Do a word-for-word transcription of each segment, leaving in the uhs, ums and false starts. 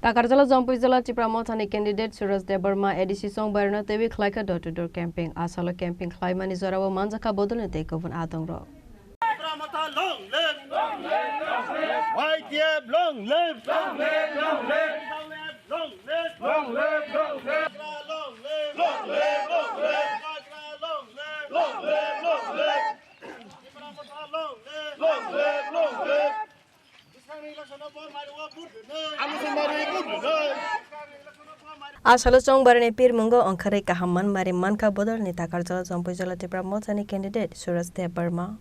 Takarjala Jampui Jala Tipra Mothani candidate Suraj Debbarma A D C chongbairano teiwi khlaikha door to door camping. Asalo camping khlaimani jorao manjakha bodolni tei kubun adongrok. Tipra Motha long live! Long live, long live, long live! Y T F long live! Long live, long live! Long live, long live! Long live, long live! Long live, long live! Long live, long live! Long live, long live! Tipra Motha long live! Long live, long live! Asalo chongbarini pirmungo ongkharwi kaham manmari mankha bodolni Takarjala Jampui Jala Tipra Mothani candidate Suraj Debbarma.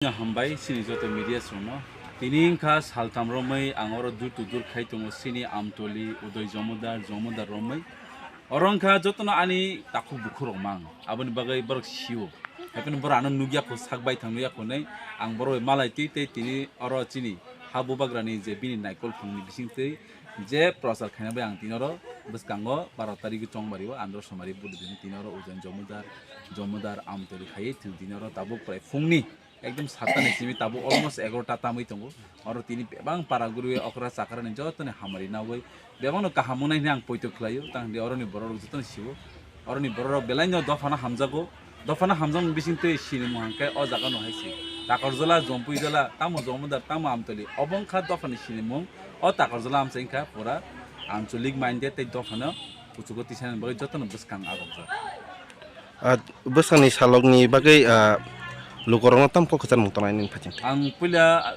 Hambai chini joto media songno. Tini wngkha saltham romwi ang oro dur to dur khai tongo chini Amtoli, Udoi Jomodar, Jomodar romwi. Oro wngkha jotono ani takhuk bukhuk rok mang. Aboni bagwi borok sio. Haikhe borok ano nukya kho, sak bai thang nukya kho hinwi ang borok bai malai twi tei tini oro chini ha bubagrani je bini naikol thungni bisingtwi je prochar khaina bai ang tini oro bwskango baro tarigwi chongbario andro somari budi bini tini oro Ujain Jomodar, Jomodar Amtoli khaiwi thwng tini oro tabuk prai phungni ekdom satani simi tabuk almost egarota tamwi tongo. Oro tini bebang para gurui okra chakrani jotoni hamari nawi bebangno kaham wngnai hwnwi ang poito khlaio. Tang di oroni borok rok jotoni siwo. Oroni borok rok belai no dophano hamjago. Dophano hamjakmani bisingtwi sinimung hwnkhe o jaga no hai se. Takarjala, Jampui Jala, tamo Jomodar, tamo Amtoli. Obo wngkha dophani sinimung. O Takarjala amchai wngkha pura ancholik minded tei dophano kuchugo tisanani bagwi jotono bwskang agokjak. Ah, bwskangni salokni bagwi, ah, lukurokno tamo kok kwchar mung tongnai nini phaising? Ang puila,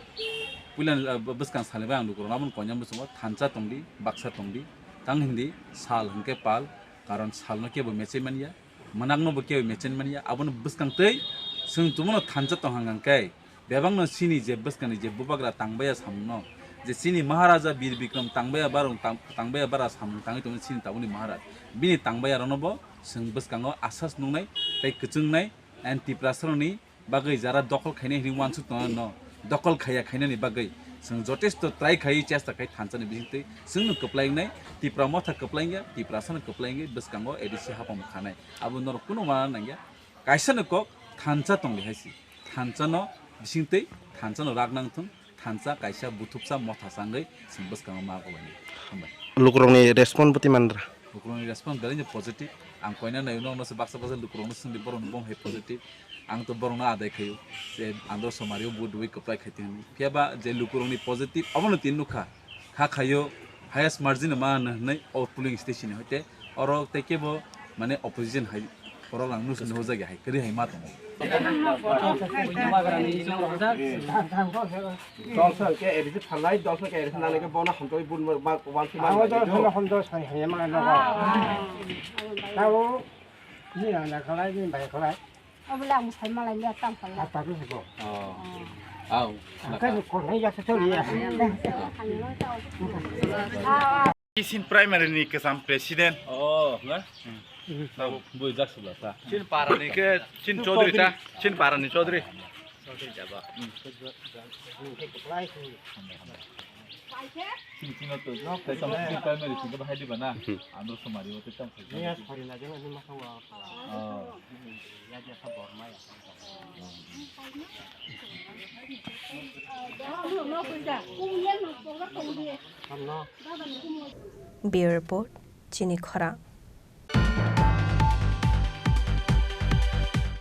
puila, ah, bwskang salni bagwi ang lukurokno aboni koinani bwskango thansa tongdi, baksa tongdi, tang hindi sal hwnkhe pal, karon salno kebo mechai manya, mwnakno bo kebo mechai manya, aboni bwskang twi chwng tumuno thansa tong hwnkhe, bebakno chini je bwskangni je bubagra tangbaiya samungno, je chini Maharaja Bir Bikram tangbaiya barung tang-, tangbaiya bara samung tangwi tongwi chini tabukni Maharaj. Bini tangbaiya rokno bo chwng bwskango asas nuknai tei kwchwngnai, and Tiprasarokni bagwi jara dokhol khainai hinwi uansuk tongnaino dokhol khaiya khainani bagwi chwng jotesto try khaiwi chesta khai thansani bisingtwi chwngno kwplai wngnai, Tipra Motha kwplai wngya, Tiprasano kwplai wngwi bwskango A D C hapang khanai. Abo norok kunu mana nangya. Kaisano kok thansa tongdi hai se. Thansano bisingtwi thansano rak nang thung, thansa kaisa buthupsa motha changwi chwng bwskango ma kobani. Hambai. Lukurokni response bwtwi manra? Lukurokni response belai no positive. Ang koina naio, nokno se baksa baksa lukurokno swngdi, borokno bom hai positive. Ang to borokno adai khaio. Se andro somari o vote rwi kwplai khai tong. Phiya ba je lukurokni positive, abono tin nukha. Kha khaio, highest margin ma hwnwi o polling station ni hoite oro tei kebo mane opposition hai borok ang nus nuhujak ya hai kwrwi hai ma tongo. Dol song ke A D C phalnai, dol song ke A D C nangnai ke bono hamtoi bun ma wan si ma. Ang dol song hom dol sai hai ma no. Tao ni na khalai ni bai khalai. Obo le ang sai malai ya tang phalnai. Apa tu siko? Oh. Au. Angka ni kor hai ya sa chori ya. Kisin primary ni kesam president. Oh, na? Bui jak sula ta. Chin para ni ke, Chin Chaudhary ta, Chin para ni Chaudhary. Chin Chin to no, kesam primary sing ke bahai di bana. Andro somari o te tam. Ni ya sori na jeng ni ma sa wa. Oh. Ya ya sa bor ma ya. Bureau Report, Chini Khorang.